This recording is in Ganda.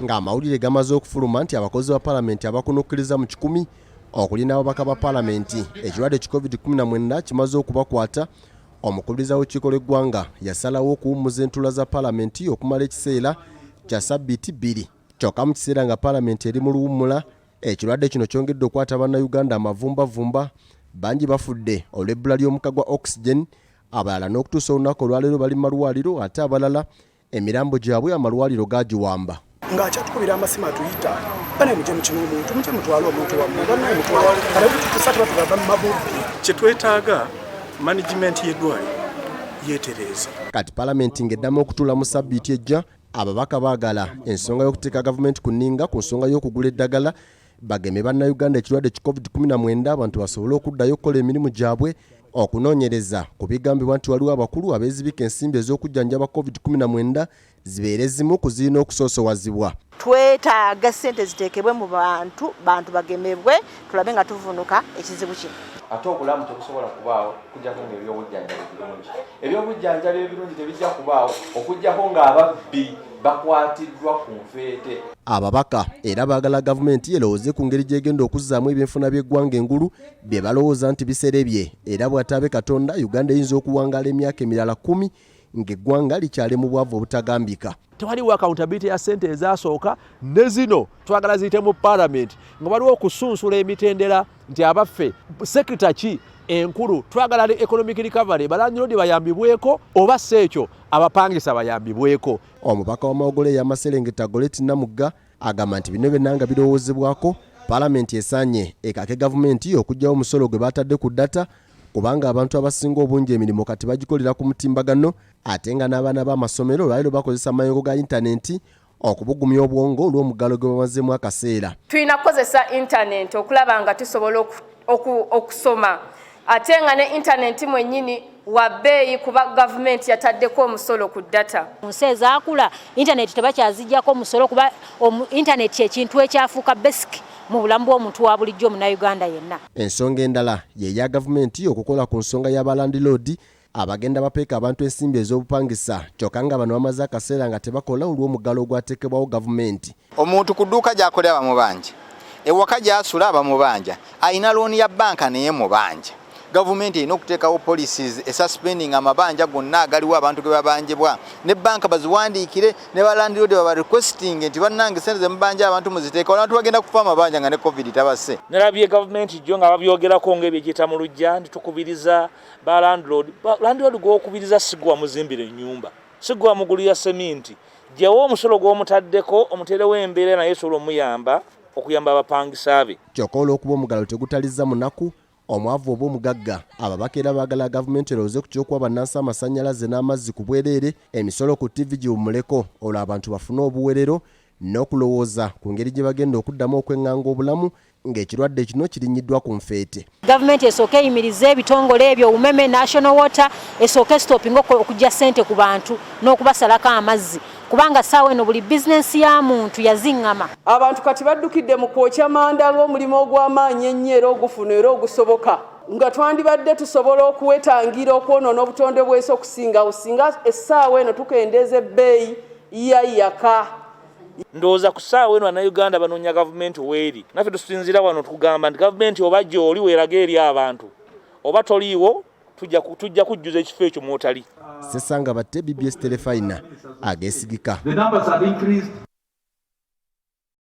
Ng'amawulire gamaze okufuluma nti abakozi ba palamenti abakunukkiriza mu 100 okuli n'ababaka ba palamenti ekirwadde ki COVID-19 kimaze okubakwata, omukubiriza w'olukiiko lw'eggwanga yasalawo okuwummuza entuula za palamenti okumala ekiseera kya sabbiiti 2. Kyokka mu kiseera nga palamenti eri mu luwummula, ekirwadde kino kyongedde okukwata bannayuganda amavumbavumba. Bangi bafudde olw'ebbula ly'omukka gwa oxygen, abalala n'okutuusa olunaku olwaleero bali mu malwaliro, ate abalala emirambo gyabwe amalwaliro gagiwamba. Ng'akyatukubira amasimu atuyita, banaye mujje mukima omuntu, mujje mutwale omuntu wammwe, banaye mutwale kale tutusa tuba tugamba mu mabubbi. Kye twetaaga management y'eddwaliro yeetereeze. Kati palamenti ng'eddamu okutuula mu sabbiiti ejja, ababaka baagala ensonga y'okuteeka gavumenti ku nninga ku nsonga y'okugula eddagala bageme bannayuganda ekirwadde ki COVID-19, abantu basobole okuddayo okukola emirimu gyabwe, okunoonyereza ku bigambibwa nti waliwo abakulu abeezibika ensimbi ez'okujjanjaba COVID-19 zibeere zimu ku zirina okusoosowazibwa. Twetaaga ssente ziteekebwe mu bantu, bantu bagemebwe, tulabe nga tuvunuka ekizibu kino. Ate obulamu tebusobola kubaawo okujjako nga ebyobujjanjabi birungi. Ebyobujjanjabi ebirungi tebijja kubaawo okujjako ng'ababbi bakwatiddwa ku nfeete. Ababaka era baagala gavumenti erowooze ku ngeri gy'egenda okuzzaamu ebyenfuna by'eggwanga engulu bye balowooza nti biserebye, era bw'ataabe Katonda Uganda eyinza okuwangaala emyaka emirala 10 ng'eggwanga likyali mu bwavu obutagambika. Tewaliwo accountability ya ssente ezasooka ne zino twagala ziyite mu parliament nga waliwo okusunsula emitendera nti abaffe sector ki enkulu twagala economic recovery, balandlord bayambibweko oba si ekyo abapangisa bayambibweko. Omubaka wa Mawogola ey'amaserengeta Goreti Namugga agamba nti bino byonna nga birowoozebwako, palamenti esaanye ekake gavumenti okuggyawo omusolo gwe batadde ku data, kubanga abantu abasinga obungi emirimu kati bagikolera ku mutimbagano, ate nga n'abaana b'amasomero olwaleero bakozesa amayengo ga yintanenti okubugumya obwongo olw'omuggalo gwe bamazeemu akaseera. Tulina kukozesa intaneti okulaba nga tusobola okusoma, ate nga ne intaneti mwennyini wa bbeeyi kuba gavumenti yataddeko omusolo ku data. Mu nsi ezaakula intaneti tebakyaziggyako omusolo, kuba intaneti ekintu ekyafuuka basic mu bulamu bw'omuntu wa bulijjo munnayuganda yenna. Ensonga endala ye ya gavumenti okukola ku nsonga y'abalandiroodi abagenda bapeeka abantu ensimbi ez'obupangisa, kyokka nga bano bamaze akaseera nga tebakola olw'omuggalo ogwateekebwawo gavumenti. Omuntu ku dduuka gy'akolera bamubanja, ewaka gy'asula bamubanja, alina looni ya bbanka naye mubanja. Gavumenti erina okuteekawo policies esuspending amabanja gonna agaliwo abantu ge babanjibwa, ne bbanka baziwandiikire ne balandiroodi baba requesting nti bannange sente zemubanja abantu muziteekawo, abantu bagenda kufa amabanja nga ne COVID tabase. Nalabye gavumenti jjo nga babyogerako ng'ebyegiyita mu luggya nti tukubiriza ba landlord. Landlord gw'okubiriza si gwe wamuzimbira ennyumba, si gwe wamugulira seminti. Jjawo omusolo gw'omutaddeko omuteerewo embeera naye esobola omuyamba okuyamba abapangisa be. Kyokka olw'okuba omugalo tegutalizza munaku, omwavu oba omugagga, ababaka era baagala gavumenti erowooze ku ky'okuwa bannansi amasannyalaze n'amazzi ku bwereere, emisolo ku ttivi giwummuleko, olwo abantu bafune obuwerero n'okulowooza ku ngeri gye bagenda okuddamu okweŋŋanga obulamu ng'ekirwadde kino kirinnyiddwa ku nfeete. Gavumenti esooke eyimirize ebitongole ebyo, Umeme, National Water, esooke stopping okuggya ssente ku bantu n'okubasalako amazzi, kubanga ssaawa eno buli bizinensi ya muntu yaziŋŋama. Abantu kati baddukidde mu kwokya manda ng'omulimu ogw'amaanyi ennyo era ogufuna era ogusoboka, nga twandibadde tusobola okuwetangira okwonoona obutonde bw'ensi okusingawo singa essaawa eno tukendeeza ebbeeyi ya yaka. Ndowooza ku ssaawa eno bannayuganda banoonya gavumenti weeri, naffe tusinziira wano tugamba nti gavumenti oba gy'oli weerage eri abantu, oba toliiwo tujja kujjuza ekifo ekyo mw'otali. Ssesanga Batte, BBS Terefayina ageesigika. The numbers have increased.